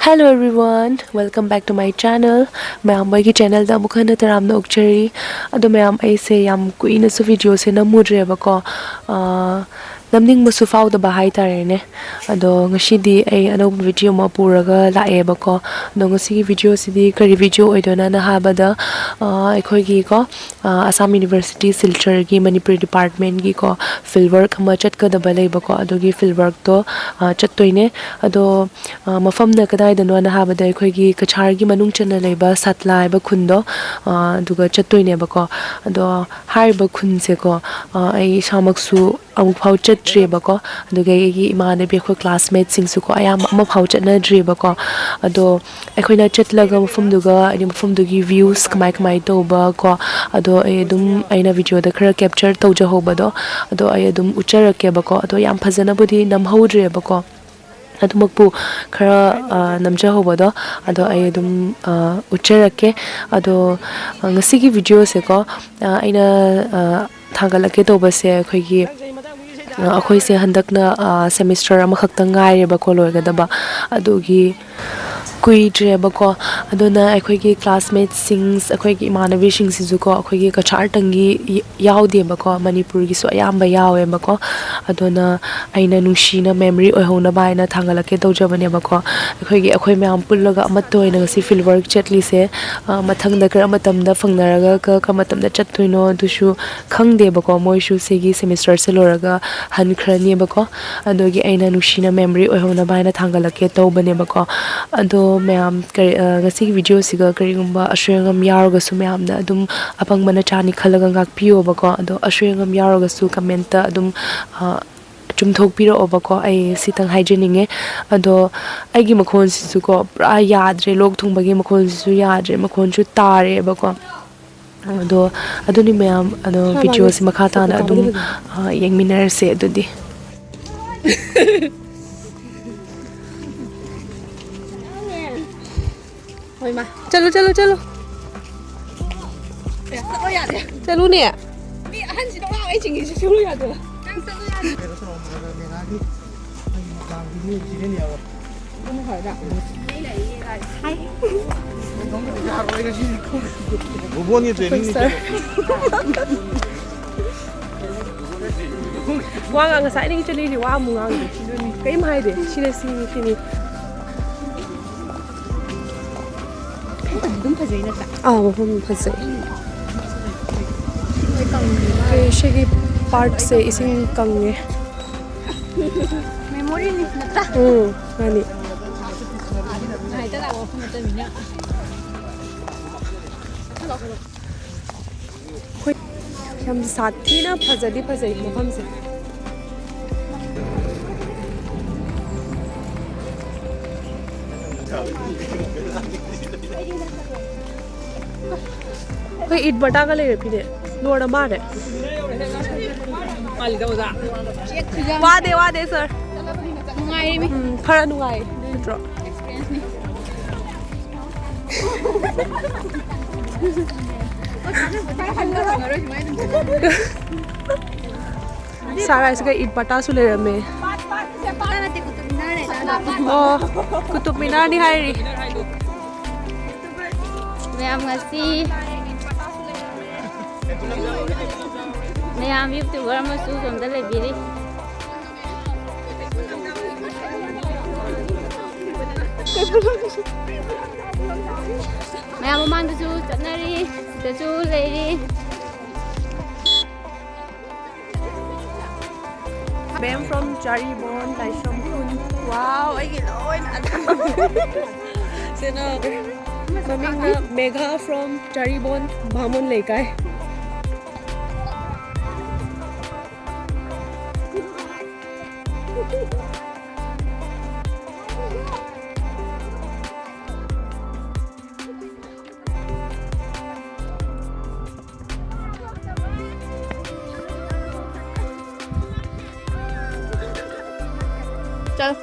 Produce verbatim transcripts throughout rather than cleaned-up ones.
Hello everyone, welcome back to my channel. ꯃꯌꯥꯝ ꯑꯩꯒꯤ ꯆꯦꯅꯦꯜꯗ ꯑꯃꯨꯛ ꯍꯟꯅ ꯇꯔꯥꯝꯅ ꯑꯣꯛꯆꯔꯤ꯫ ꯑꯗꯣ ꯃꯌꯥꯝ, ꯑꯩꯁꯦ ꯌꯥꯝ ꯀꯨꯏꯅꯁꯨ ꯚꯤꯗꯤꯑꯣꯁꯦ ꯅꯝꯃꯨꯗ꯭ꯔꯦꯕꯀꯣ꯫ ꯑꯥ, ꯅꯝꯅꯤꯡꯕꯁꯨ ꯐꯥꯎꯗꯕ ꯍꯥꯏꯇꯥꯔꯦꯅꯦ꯫ ꯑꯗꯣ ꯉꯁꯤꯗꯤ ꯑꯩ ꯑꯅꯧꯕ ꯚꯤꯗꯤꯑꯣ ꯑꯃ ꯄꯨꯔꯒ ꯂꯥꯛꯑꯦꯕꯀꯣ꯫ ꯑꯗꯣ ꯉꯁꯤꯒꯤ ꯚꯤꯗꯤꯑꯣꯁꯤꯗꯤ ꯀꯔꯤ ꯚꯤꯗꯤꯑꯣ ꯑꯣꯏꯗꯣꯏꯅꯣꯅ ꯍꯥꯏꯕꯗ, ꯑꯥ, ꯑꯩꯈꯣꯏꯒꯤꯀꯣ, ꯑꯥ, ꯑꯁꯥꯝ ꯌꯨꯅꯤꯚꯔꯁꯤꯇꯤ ꯁꯤꯜꯆꯔꯒꯤ ꯃꯅꯤꯄꯨꯔꯤ ꯗꯤꯄꯥꯔꯠꯃꯦꯟꯒꯤꯀꯣ, ꯐꯤꯜ ꯋꯥꯔꯛ ꯑꯃ ꯆꯠꯀꯗꯕ ꯂꯩꯕꯀꯣ꯫ ꯑꯗꯨꯒꯤ ꯐꯤꯜ ꯋꯥꯔꯛꯇꯣ, ꯑꯥ, ꯆꯠꯇꯣꯏꯅꯦ꯫ ꯑꯗꯣ ꯑ, ꯃꯐꯝꯅ ꯀꯗꯥꯏꯗꯅꯣꯅ ꯍꯥꯏꯕꯗ, ꯑꯩꯈꯣꯏꯒꯤ ꯀꯆꯥꯔꯒꯤ ꯃꯅꯨꯡ ꯆꯟꯅ ꯂꯩꯕ ꯁꯥꯠꯂꯥ ꯍꯥꯏꯕ ꯈꯨꯟꯗꯣ, ꯑ, ꯑꯗꯨꯒ ꯆꯠꯇꯣꯏꯅꯦꯕꯀꯣ꯫ ꯑꯗꯣ ꯍꯥꯏꯔꯤꯕ ꯈꯨꯟꯁꯦꯀꯣ, ꯑ, ꯑꯩ ꯏꯁꯥꯃꯛꯁꯨ ꯑꯃꯨꯛꯐꯥꯎ ꯆꯠꯇ꯭ꯔꯤꯕꯀꯣ꯫ ꯑꯗꯨꯒ ꯑꯩꯒꯤ ꯏꯃꯥꯟꯅꯕꯤ, ꯑꯩꯈꯣꯏ ꯀ꯭ꯂꯥꯁꯃꯦꯠꯁꯤꯡꯁꯨꯀꯣ, ꯑꯌꯥꯝꯕ ꯑꯃꯐꯥꯎ ꯆꯠꯅꯗ꯭ꯔꯤꯕꯀꯣ꯫ ꯑꯗꯣ ꯑꯩꯈꯣꯏꯅ ꯆꯠꯂꯒ ꯃꯐꯝꯗꯨꯒ, ꯍꯥꯏꯗꯤ ꯃꯐꯝꯗꯨꯒꯤ ꯚ꯭ꯌꯨꯁ ꯀꯃꯥꯏ ꯀꯃꯥꯏ ꯇꯧꯕ ꯀꯣ, ꯑꯗꯣ ꯑꯩ ꯑꯗꯨꯝ, ꯑꯩꯅ ꯚꯤꯗꯤꯑꯣꯗ ꯈꯔ ꯀꯦꯞꯆꯔ ꯇꯧꯖꯍꯧꯕꯗꯣ, ꯑꯗꯣ ꯑꯩ ꯑꯗꯨꯝ ꯎꯠꯆꯔꯛꯀꯦꯕꯀꯣ꯫ ꯑꯗꯣ ꯌꯥꯝ ꯐꯖꯅꯕꯨꯗꯤ ꯅꯝꯍꯧꯗ꯭ꯔꯦꯕꯀꯣ꯫ ꯑꯗꯨꯃꯛꯄꯨ ꯈꯔ, ꯑ, ꯅꯝꯖꯍꯧꯕꯗꯣ, ꯑꯗꯣ ꯑꯩ ꯑꯗꯨꯝ, ꯑ, ꯎꯠꯆꯔꯛꯀꯦ꯫ ꯑꯗꯣ, ꯑ, ꯉꯁꯤꯒꯤ ꯚꯤꯗꯤꯑꯣꯁꯦꯀꯣ, ꯑ, ꯑꯩꯅ, ꯑ, ꯊꯥꯡꯒꯠꯂꯛꯀꯦ ꯇꯧꯕꯁꯦ, ꯑꯩꯈꯣꯏꯒꯤ, ꯑ, ꯑꯩꯈꯣꯏꯁꯦ ꯍꯟꯗꯛꯅ, ꯑ, ꯁꯦꯃꯤꯁꯇꯔ ꯑꯃꯈꯛꯇꯪ ꯉꯥꯏꯔꯦꯕꯀꯣ ꯂꯣꯏꯒꯗꯕ꯫ ꯑꯗꯨꯒꯤ ꯀꯨꯏꯗ꯭ꯔꯦꯕꯀꯣ꯫ ꯑꯗꯨꯅ ꯑꯩꯈꯣꯏꯒꯤ ꯀ꯭ꯂꯥꯁꯃꯦꯠꯁꯤꯡ, ꯑꯩꯈꯣꯏꯒꯤ ꯏꯃꯥꯟꯅꯕꯤꯁꯤꯡꯁꯤꯁꯨꯀꯣ, ꯑꯩꯈꯣꯏꯒꯤ ꯀꯆꯥꯔꯇꯪꯒꯤ ꯌꯥꯎꯗꯦꯕꯀꯣ, ꯃꯅꯤꯄꯨꯔꯒꯤꯁꯨ ꯑꯌꯥꯝꯕ ꯌꯥꯎꯋꯦꯕꯀꯣ꯫ ꯑꯗꯨꯅ ꯑꯩꯅ ꯅꯨꯡꯁꯤꯅ ꯃꯦꯃꯣꯔꯤ ꯑꯣꯏꯍꯧꯅꯕ ꯍꯥꯏꯅ ꯊꯥꯡꯒꯠꯂꯛꯀꯦ ꯇꯧꯖꯕꯅꯦꯕꯀꯣ꯫ ꯑꯩꯈꯣꯏꯒꯤ, ꯑꯩꯈꯣꯏ ꯃꯌꯥꯝ ꯄꯨꯜꯂꯒ ꯑꯃꯠꯇ ꯑꯣꯏꯅ ꯉꯁꯤ ꯐꯤꯜ ꯋꯥꯔꯛ ꯆꯠꯂꯤꯁꯦ, ꯑ, ꯃꯊꯪꯗ ꯀꯔꯝꯕ ꯃꯇꯝꯗ ꯐꯪꯅꯔꯒ ꯀ-, ꯀꯔꯝꯕ ꯃꯇꯝꯗ ꯆꯠꯇꯣꯏꯅꯣ ꯑꯗꯨꯁꯨ ꯈꯪꯗꯦꯕꯀꯣ꯫ ꯃꯣꯏꯁꯨ ꯁꯤꯒꯤ ꯁꯦꯃꯤꯁꯇꯔꯁꯦ ꯂꯣꯏꯔꯒ ꯍꯟꯈ꯭ꯔꯅꯦꯕꯀꯣ꯫ ꯑꯗꯨꯒꯤ ꯑꯩꯅ ꯅꯨꯡꯁꯤꯅ ꯃꯦꯃꯣꯔꯤ ꯑꯣꯏꯍꯧꯅꯕ ꯍꯥꯏꯅ ꯊꯥꯡꯒꯠꯂꯛꯀꯦ ꯇꯧꯕꯅꯦꯕꯀꯣ꯫ ꯑꯗꯣ ꯃꯌꯥꯝ, ꯀꯔꯤ, ꯑ, ꯉꯁꯤꯒꯤ ꯚꯤꯗꯤꯑꯣꯁꯤꯒ ꯀꯔꯤꯒꯨꯝꯕ ꯑꯁꯣꯏ ꯑꯉꯥꯝ ꯌꯥꯎꯔꯒꯁꯨ ꯃꯌꯥꯝꯅ ꯑꯗꯨꯝ ꯑꯄꯪꯕꯅ ꯆꯥꯅꯤ ꯈꯜꯂꯒ ꯉꯥꯛꯄꯤꯌꯣꯕꯀꯣ꯫ ꯑꯗꯣ ꯑꯁꯣꯏ ꯑꯉꯥꯝ ꯌꯥꯎꯔꯒꯁꯨ ꯀꯃꯦꯟꯇ ꯑꯗꯨꯝ, ꯑ, ꯆꯨꯝꯊꯣꯛꯄꯤꯔꯛꯑꯣꯕꯀꯣ꯫ ꯑꯩ ꯁꯤꯇꯪ ꯍꯥꯏꯖꯅꯤꯡꯉꯦ꯫ ꯑꯗꯣ ꯑꯩꯒꯤ ꯃꯈꯣꯟꯁꯤꯁꯨꯀꯣ ꯄꯨꯔꯥ ꯌꯥꯗ꯭ꯔꯦ, ꯂꯣꯛ ꯊꯨꯡꯕꯒꯤ ꯃꯈꯣꯟꯁꯤꯁꯨ ꯌꯥꯗ꯭ꯔꯦ, ꯃꯈꯣꯟꯁꯨ ꯇꯥꯔꯦꯕꯀꯣ꯫ ꯑꯗꯣ ꯑꯗꯨꯅꯤ ꯃꯌꯥꯝ, ꯑꯗꯣ ꯚꯤꯗꯤꯑꯣꯁꯤ ꯃꯈꯥ ꯇꯥꯅ ꯑꯗꯨꯝ, ꯑ, ꯌꯦꯡꯃꯤꯟꯅꯔꯁꯦ ꯑꯗꯨꯗꯤ꯫ ꯍꯣꯏ, ꯃꯥ꯫ ꯆꯠꯂꯨ, ꯆꯠꯂꯨ, ꯆꯠꯂꯨ꯫ ꯑꯦ, ꯆꯠꯂꯣ ꯌꯥꯗꯦ꯫ ꯆꯠꯂꯨꯅꯦ꯫ ꯃꯤ ꯑꯍꯟꯁꯤꯗ ꯉꯥꯎ ꯑꯩ ꯆꯤꯡꯉꯤꯁꯤ ꯆꯠꯂꯨ ꯌꯥꯗꯦ꯫ ꯅꯪ ꯆꯠꯂꯨ ꯌꯥꯗꯦ꯫ ꯕꯣꯕꯣꯟꯒꯤ training ꯅꯤ꯫ Sir꯫ ꯋꯥ ꯉꯥꯡ-, ꯉꯁꯥꯏꯗꯒꯤ ꯆꯠꯂꯤꯅꯤ, ꯋꯥ ꯑꯃꯨꯛ ꯉꯥꯡꯗꯦ꯫ ꯀꯔꯤꯝ ꯍꯥꯏꯗꯦ꯫ ꯁꯤꯅ ꯁꯤꯅꯤ, ꯁꯤꯅꯤ꯫ ꯑꯗꯨꯝ ꯐꯖꯩ ꯅꯠꯇ꯭ꯔꯥ? ꯑꯥ, ꯃꯐꯝ ꯐꯖꯩ꯫ ꯑꯩꯈꯣꯏ ꯁꯤꯒꯤ part ꯁꯦ ꯏꯁꯤꯡ ꯀꯪꯉꯦ꯫ Memory ꯅꯤ ꯅꯠꯇ꯭ꯔꯥ? ꯎꯝ, ꯃꯥꯅꯤ꯫ ꯍꯣꯏ, ꯌꯥꯝ ꯁꯥꯊꯤꯅ ꯐꯖꯗꯤ ꯐꯖꯩ ꯃꯐꯝꯁꯦ꯫ ꯑꯩꯈꯣꯏ ꯏꯠ ꯕꯇꯥꯒ ꯂꯩꯔꯦ ꯐꯤꯅꯦ꯫ ꯂꯣꯏꯔ ꯃꯥꯜꯂꯦ꯫ ꯋꯥꯗꯦ, ꯋꯥꯗꯦ, sir꯫ ꯅꯨꯡꯉꯥꯏꯔꯦ ꯃꯤ꯫ ꯎꯝ, ꯈꯔ ꯅꯨꯡꯉꯥꯏ꯫ ꯅꯠꯇ꯭ꯔꯣ? ꯁꯥꯔꯥꯏꯁꯤꯒ ꯏꯠ ꯕꯇꯥꯁꯨ ꯂꯩꯔꯝꯃꯦ꯫ ꯑꯣ, ꯀꯨꯇꯨꯕ ꯃꯤꯅꯥꯔꯅꯤ ꯍꯥꯏꯔꯤ꯫ ꯃꯌꯥꯝ ꯉꯁꯤ ꯃꯌꯥꯝ YouTuber ꯑꯃꯁꯨ ꯁꯣꯝꯗ ꯂꯩꯕꯤꯔꯤ꯫ ꯃꯌꯥꯝ ꯃꯃꯥꯡꯗꯁꯨ ꯆꯠꯅꯔꯤ, ꯁꯤꯗꯁꯨ ꯂꯩꯔꯤ꯫ Ma'am from ꯆꯥꯔꯤꯕꯣꯟ ꯂꯥꯏꯁ꯭ꯔꯝ ꯈꯨꯟ꯫ Wow, ꯑꯩꯒꯤ ꯂꯣꯏꯅ ꯑꯗꯨꯝ꯫ ꯁꯤꯅ ꯃꯃꯤꯡꯅ ꯃꯦꯘꯥ from ꯆꯥꯔꯤꯕꯣꯟ ꯕꯥꯃꯣꯟ ꯂꯩꯀꯥꯏ꯫ ꯆꯠ꯫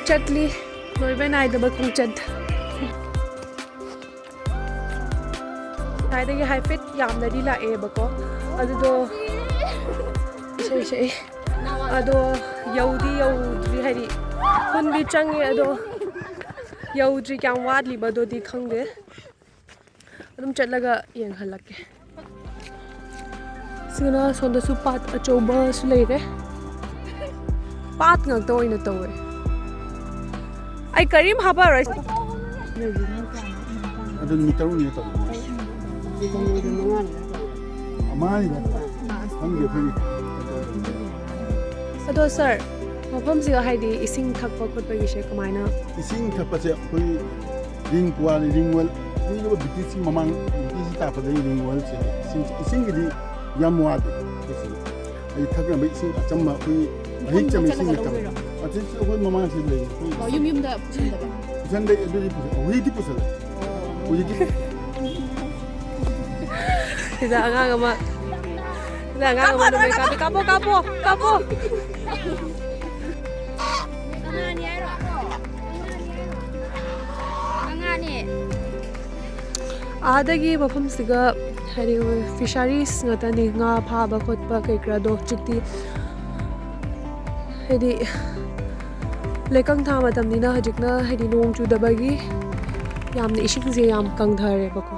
ꯆꯠꯂꯤ꯫ ꯂꯣꯏꯕ ꯅꯥꯏꯗꯕ ꯈꯣꯡꯆꯠ꯫ ꯉꯁꯥꯏꯗꯒꯤ ꯍꯥꯏꯐꯦꯠ ꯌꯥꯝꯅꯗꯤ ꯂꯥꯛꯑꯦꯕꯀꯣ, ꯑꯗꯨꯗꯣ ꯑꯩꯁꯦ ꯑꯗꯣ ꯌꯧꯗꯤ ꯌꯧꯗ꯭ꯔꯤ, ꯍꯥꯏꯗꯤ ꯈꯨꯟꯗꯤ ꯆꯪꯉꯦ, ꯑꯗꯣ ꯌꯧꯗ꯭ꯔꯤ꯫ ꯀꯌꯥꯝ ꯋꯥꯠꯂꯤꯕꯗꯨꯗꯤ ꯈꯪꯗꯦ꯫ ꯑꯗꯨꯝ ꯆꯠꯂꯒ ꯌꯦꯡꯍꯜꯂꯛꯀꯦ꯫ ꯁꯤꯅ ꯁꯣꯝꯗꯁꯨ ꯄꯥꯠ ꯑꯆꯧꯕꯁꯨ ꯂꯩꯔꯦ꯫ ꯄꯥꯠ ꯉꯥꯛꯇ ꯑꯣꯏꯅ ꯇꯧꯋꯦ꯫ ꯑꯩ ꯀꯔꯤꯝ ꯍꯥꯞꯄꯔꯣꯏ꯫ ꯑꯗꯨ ꯅꯨꯃꯤꯠ ꯇꯔꯨꯛꯅꯤꯅ ꯇꯧꯕꯅꯦ꯫ ꯃꯉꯥꯅꯤꯗ ꯈꯪꯗꯦ ꯑꯩꯈꯣꯏꯒꯤ꯫ ꯑꯗꯣ ꯁꯥꯔ, ꯃꯐꯝꯁꯤꯒ ꯍꯥꯏꯗꯤ ꯏꯁꯤꯡ ꯊꯛꯄ ꯈꯣꯠꯄꯒꯤꯁꯦ ꯀꯃꯥꯏꯅ? ꯏꯁꯤꯡ ꯊꯛꯄꯁꯦ ꯑꯩꯈꯣꯏ ꯔꯤꯡ ꯀ꯭ꯋꯥ, ꯔꯤꯡ ꯋꯦꯜ, ꯀꯨꯏꯔꯕ ꯕ꯭ꯔꯤꯇꯤꯁꯀꯤ ꯃꯃꯥꯡ, ꯕ꯭ꯔꯤꯇꯤꯁꯀꯤ ꯇꯥꯛꯄꯗꯒꯤ ꯔꯤꯡ ꯋꯦꯜꯁꯦ ꯏꯁꯤꯡ, ꯏꯁꯤꯡꯒꯤꯗꯤ ꯌꯥꯝ ꯋꯥꯗꯦ ꯑꯩꯈꯣꯏꯁꯤꯗ꯫ ꯍꯥꯏꯗꯤ ꯊꯛꯅꯕ ꯏꯁꯤꯡ ꯑꯆꯝꯕ ꯑꯩꯈꯣꯏ ꯃꯍꯤꯛ ꯆꯝꯕ ꯏꯁꯤꯡ ꯅꯠꯇꯕ꯫ ꯑꯗꯨ ꯑꯩꯈꯣꯏ ꯃꯃꯥꯡꯁꯤꯗ ꯂꯩ ꯑꯩꯈꯣꯏ꯫ ꯑꯣ, ꯌꯨꯝ ꯌꯨꯝꯗ ꯄꯨꯁꯟꯗꯕ? ꯄꯨꯁꯟꯗꯦ, ꯑꯗꯨꯗꯤ ꯄꯨꯁꯜ-, ꯍꯧꯖꯤꯛꯇꯤ ꯄꯨꯁꯜꯂꯦ꯫ ꯍꯧꯖꯤꯛꯇꯤ ꯁꯤꯗ ꯑꯉꯥꯡ ꯑꯃ, ꯁꯤꯗ ꯑꯉꯥꯡ ꯑꯃ ꯅꯣꯡꯃꯩ ꯀꯥꯞꯄꯤ꯫ ꯀꯥꯞꯄꯣ, ꯀꯥꯞꯄꯣ, ꯀꯥꯞꯄꯣ꯫ ꯃꯉꯥꯅꯤ ꯍꯥꯏꯔꯣ? ꯃꯉꯥꯅꯤ꯫ ꯑꯥꯗꯒꯤ ꯃꯐꯝꯁꯤꯒ ꯍꯥꯏꯗꯤ ꯐꯤꯁꯔꯤꯁ ꯉꯥꯛꯇꯅꯤ, ꯉꯥ ꯐꯥꯕ ꯈꯣꯠꯄ ꯀꯩ ꯀꯔꯥꯗꯣ꯫ ꯍꯧꯖꯤꯛꯇꯤ ꯍꯥꯏꯗꯤ ꯂꯩꯀꯪ ꯊꯥ ꯃꯇꯝꯅꯤꯅ ꯍꯧꯖꯤꯛꯅ ꯍꯥꯏꯗꯤ ꯅꯣꯡ ꯆꯨꯗꯕꯒꯤ ꯌꯥꯝꯅ ꯏꯁꯤꯡꯁꯦ ꯌꯥꯝ ꯀꯪꯊꯔꯦꯕꯀꯣ꯫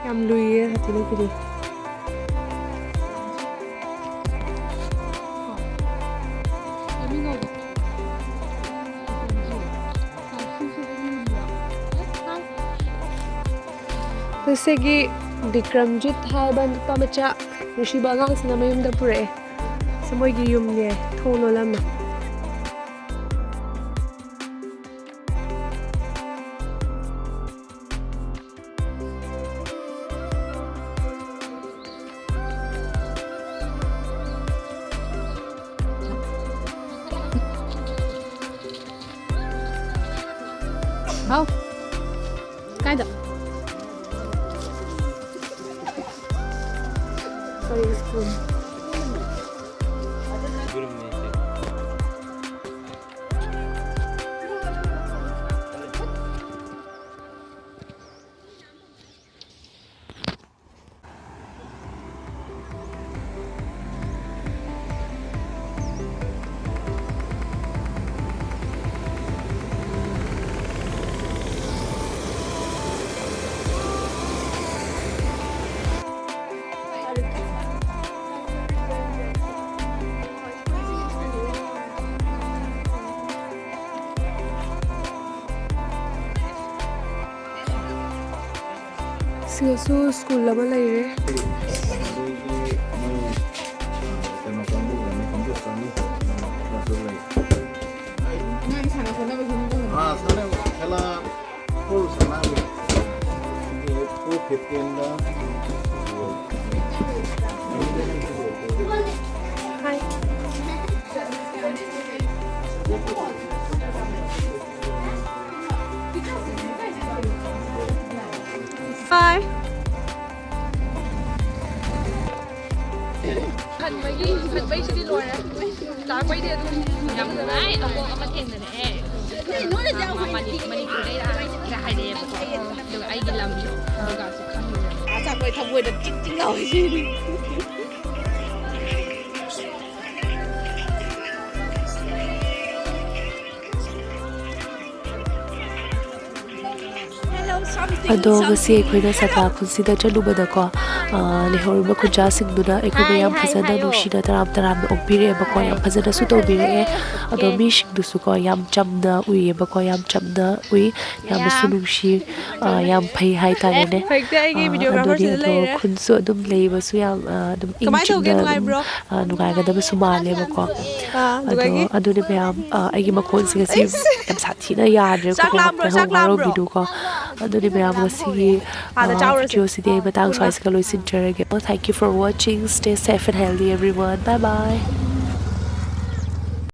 ꯌꯥꯝ ꯂꯨꯏꯌꯦ ꯍꯥꯊꯤ ꯂꯩꯀꯤꯗꯤ꯫ ꯁꯤꯒꯤ ꯕꯤꯀ꯭ꯔꯝꯖꯤꯠ ꯍꯥꯏꯕ ꯅꯨꯄꯥ ꯃꯆꯥ ꯅꯨꯡꯁꯤꯕ ꯑꯉꯥꯡꯁꯤꯅ ꯃꯌꯨꯝꯗ ꯄꯨꯔꯛꯑꯦ꯫ ꯁꯤ ꯃꯣꯏꯒꯤ ꯌꯨꯝꯅꯦ, ꯊꯣꯡ ꯂꯣꯜꯂꯝꯃꯦ꯫ ꯍꯥꯎ꯫ ꯀꯥꯏꯗ? ꯀꯔꯤ ꯁ꯭ꯀꯨꯜ? ꯁꯤꯗꯁꯨ ꯁ꯭ꯀꯨꯜ ꯑꯃ ꯂꯩꯔꯦ꯫ ꯑꯉꯥꯡ ꯁꯥꯟꯅ ꯈꯣꯠꯅꯕꯒꯤ ꯃꯑꯣꯡꯗ ꯍꯪꯕ꯫ ꯑꯥ, ꯁꯥꯟꯅ ꯈꯦꯂꯥ ꯐꯨꯜ ꯁꯥꯟꯅꯕ꯫ ꯁꯤꯒꯤ ꯇꯨ ꯐꯤꯐꯇꯤꯟꯗ꯫ ꯍꯥꯏ꯫ ꯍꯟꯕꯒꯤ, ꯍꯟꯕꯩꯁꯤꯗꯤ ꯂꯣꯏꯔꯦ꯫ ꯂꯥꯛꯄꯩꯗꯤ ꯑꯗꯨꯝ ꯌꯥꯝ ꯅꯨꯡꯉꯥꯏ꯫ ꯑꯍꯣꯡ ꯑꯃ ꯊꯦꯡꯅꯔꯛꯑꯦ꯫ ꯃꯅꯤ-, ꯃꯅꯤꯄꯨꯔꯗꯩ ꯂꯥꯛꯑꯒ ꯍꯥꯏꯔꯛꯑꯦꯕꯀꯣ꯫ ꯑꯗꯨꯒ ꯑꯩꯒꯤ ꯂꯝꯁꯨ ꯀꯩꯀꯥꯁꯨ ꯈꯪꯉꯦ꯫ ꯑꯆꯥꯄꯣꯠ ꯊꯃꯣꯏꯗ ꯆꯤꯛ ꯆꯤꯛ ꯂꯥꯎꯔꯤꯁꯤꯗꯤ꯫ ꯑꯗꯣ ꯉꯁꯤ ꯑꯩꯈꯣꯏꯅ ꯁꯥꯇ꯭ꯔꯥ ꯈꯨꯟꯁꯤꯗ ꯆꯠꯂꯨꯕꯗꯀꯣ, ꯑ, ꯂꯩꯍꯧꯔꯤꯕ ꯈꯨꯟꯖꯥꯁꯤꯡꯗꯨꯅ ꯑꯩꯈꯣꯏꯕꯨ ꯌꯥꯝ ꯐꯖꯅ ꯅꯨꯡꯁꯤꯅ ꯇꯔꯥꯝ ꯇꯔꯥꯝꯅ ꯑꯣꯛꯄꯤꯔꯛꯑꯦꯕꯀꯣ, ꯌꯥꯝ ꯐꯖꯅꯁꯨ ꯇꯧꯕꯤꯔꯛꯑꯦ꯫ ꯑꯗꯣ ꯃꯤꯁꯤꯡꯗꯨꯁꯨꯀꯣ ꯌꯥꯝ ꯆꯝꯅ ꯎꯏꯌꯦꯕꯀꯣ, ꯌꯥꯝ ꯆꯝꯅ ꯎꯏ, ꯌꯥꯝꯅꯁꯨ ꯅꯨꯡꯁꯤ, ꯑ, ꯌꯥꯝ ꯐꯩ ꯍꯥꯏꯇꯥꯔꯦꯅꯦ꯫ ꯑ, ꯑꯗꯨꯅꯤ꯫ ꯑꯗꯣ ꯈꯨꯟꯁꯨ ꯑꯗꯨꯝ ꯂꯩꯕꯁꯨ ꯌꯥꯝ, ꯑ, ꯑꯗꯨꯝ ꯏꯪ ꯆꯤꯛꯅ ꯑꯗꯨꯝ, ꯑ, ꯅꯨꯡꯉꯥꯏꯒꯗꯕꯁꯨ ꯃꯥꯜꯂꯦꯕꯀꯣ꯫ ꯑꯗꯣ ꯑꯗꯨꯅꯤ ꯃꯌꯥꯝ, ꯑ, ꯑꯩꯒꯤ ꯃꯈꯣꯟꯁꯦ ꯉꯁꯤ ꯌꯥꯝ ꯁꯥꯊꯤꯅ ꯌꯥꯗ꯭ꯔꯦꯀꯣ, ꯉꯥꯏꯍꯥꯛꯇꯪ ꯋꯥꯔꯧꯕꯤꯅꯨꯀꯣ꯫ ꯑꯗꯨꯅꯤ ꯃꯌꯥꯝ ꯉꯁꯤꯒꯤ, ꯑ, video ꯁꯤꯗꯤ ꯑꯩ ꯃꯇꯥꯡ ꯁ꯭ꯋꯥꯏꯁꯤꯒ ꯂꯣꯏꯁꯤꯟꯖꯔꯒꯦ꯫ Thank you for watching. Stay safe and healthy, everyone. Bye bye.